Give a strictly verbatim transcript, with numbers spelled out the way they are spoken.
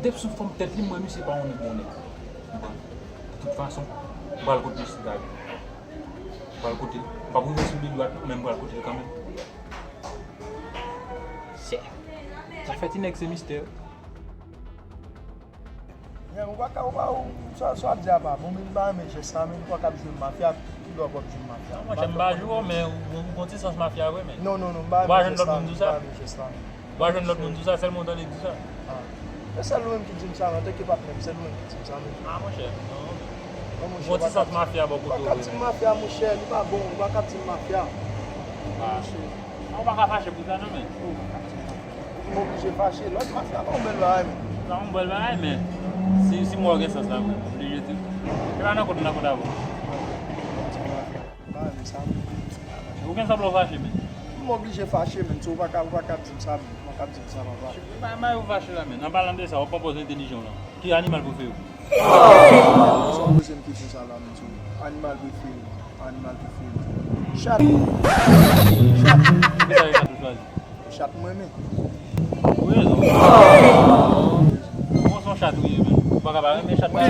Depi sou fòm tèt li, m wè misye pa yon nèg bon nèg. Konprann? De tout fason, m pral kote misye ta ye. M pral kote l. M p ap rive sou li dwat non, men m pral kote l kanmenm. Chè. Zafè ti nèg se mistè. Nèg, ou pa ka, ou pa, ou, sa, sa w ap di a pa bon, men m pa renmen jès la, men ou pa ka ap jwe mafya, ki lè w ap jwe mafya? Non, monchè, m pa jwe w, men ou, ou gon ti sans mafya vre, men. Non, non, non, m pa renmen jès la, m pa renmen jès la. Ou pa jwenn lòt moun di w sa, sèl mwen w tande k di w sa. Ah. E sèl ou menm ki di m sa, antanke patnè m, sèl ou menm ki di m sa, men. Ah, monchè, non. Non, monchè, ou pa ka di m mafya, monchè, li pa bon, ou pa ka di m mafya. Ah. Monchè. Ah, ou pa ka fache pou sa, non, men. Ou pa ka di m mafya. Ou vin oblije fache, lòt mafya pa yon bèl bagay, men. Sa yon bèl bagay, men si, si mwen gen sans la, wi, oblije di. E pa nan kont, nan kont avè w. Ou pa renmen sa, men. Ou gen sanblan w fache, men. M oblije fache, men. So, ou pa ka, ou pa ka di m sa, men. Ou pa ka di m sa, papa. Ou pa, pa fache la, men. An palan de sa, w ap pran pòz entèlijan w lan. Ki animal prefere w? Sa w poze m kesyon sa la, men. So, animal prefere m. Animal prefere m. Chat. Chat. Poukisa se chat ou chwazi? Chat mwen renmen. Ou rezon. Bon, se yon chat ou ye, men. Ou pa ka pa renmen chat, pa.